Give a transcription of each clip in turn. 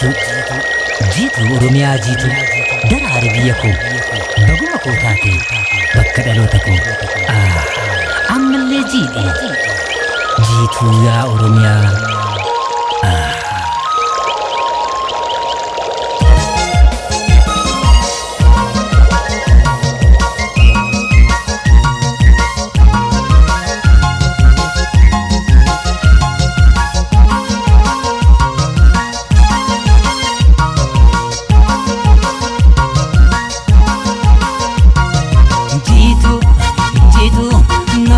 Jiituu, jiituu Oromiyaa jiituu, daraari biyya koo, baguma koo taate bakka dhaloota koo. Ammallee jiidhe jiituu yaa Oromiyaa. Jiituu, jiituu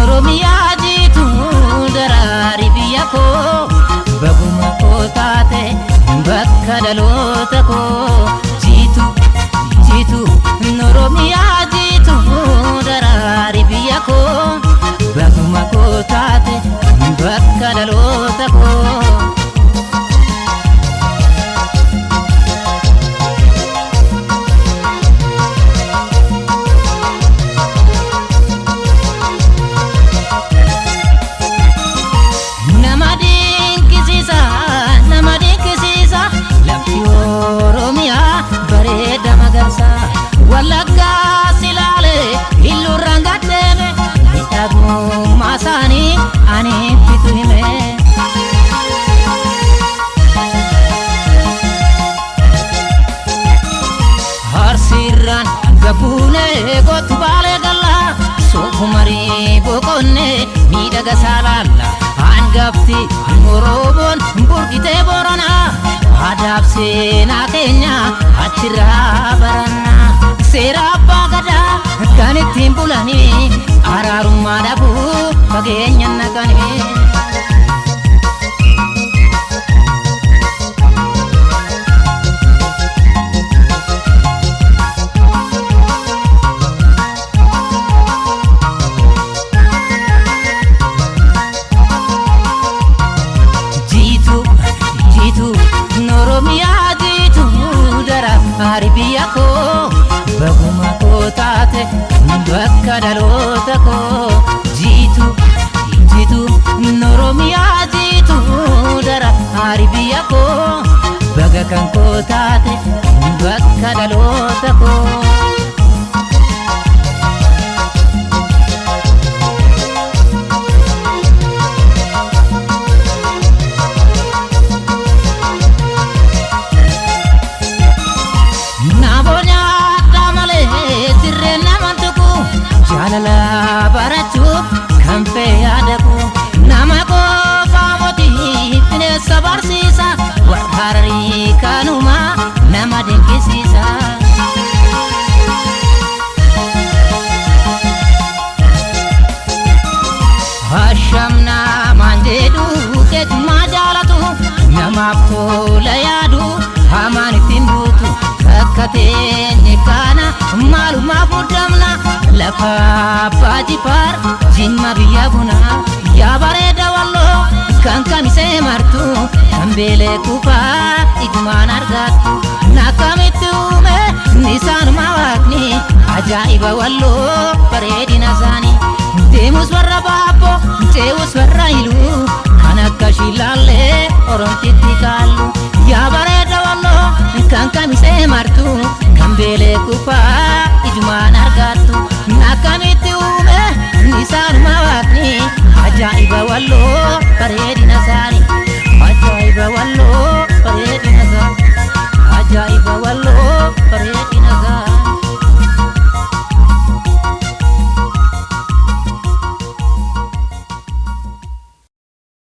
Oromiyaa jiituu, daraari biyya koo, baguma koo taate bakka dhaloota koo. Jiituu, jiituu Oromiyaa jiituu, daraari biyya koo, baguma koo taate bakka dhaloota koo. Nama dinqisiisa, nama dinqisiisa, lafti Oromiyaa bareeda magarsa. Wallaggaa silaale illuurraan gaddeeme, miidhagummaa isaanii ani ittitu hime. Harsiirraan gabbuunee gootu baalee gallaa, soofumarii boqonnee miidhaga saalaalla. Hangafti Oromoon burqitee Booranaa, aadaaf seenaa keenya achirraa barannaa. Seera abbaa gadaa kan ittiin bulanii, araarummaa dhabuu fageenya naqanii. Jiituu, jiituu Oromiyaa jiituu, daraari biyya koo, baguma koo taate bakka dhaloota koo. Jiituu, jiituu Oromiyaa jiituu, daraari biyya koo, baga kan koo taate bakka dhaloota koo. Namoonni adda malee sirreen naman tuqu, jaalala barachuuf kan fee yaadaku. Nama qofaa mootii bineensa barsiisa, warra Hararii kanuma nama dinqisiisa. Hashamnaa maan jedhu keetumaa jaalatu, namaaf tola yaadu hamaan ittiin buutu. Bakka teenye kana maalumaaf muddamna, lafa abbaa jifaar jimma biyya bunaa. Yaa bareeda walloo kan kamisee martu, kan beelee kufaa ijumaan argattu. Nakkamitti uume isaanuma waaqni, ajaa'iba walloo bareedina isaanii. Deemus warra baabboo, ce'us warra iluu, kan akka shilaallee oromtitti kaallu. Yaa bareeda walloo kan kamisee martu, kan beelee kufaa ijumaan argattu. Akkamitti uume isaanuma waaqni, ajaa'iba walloo bareedina.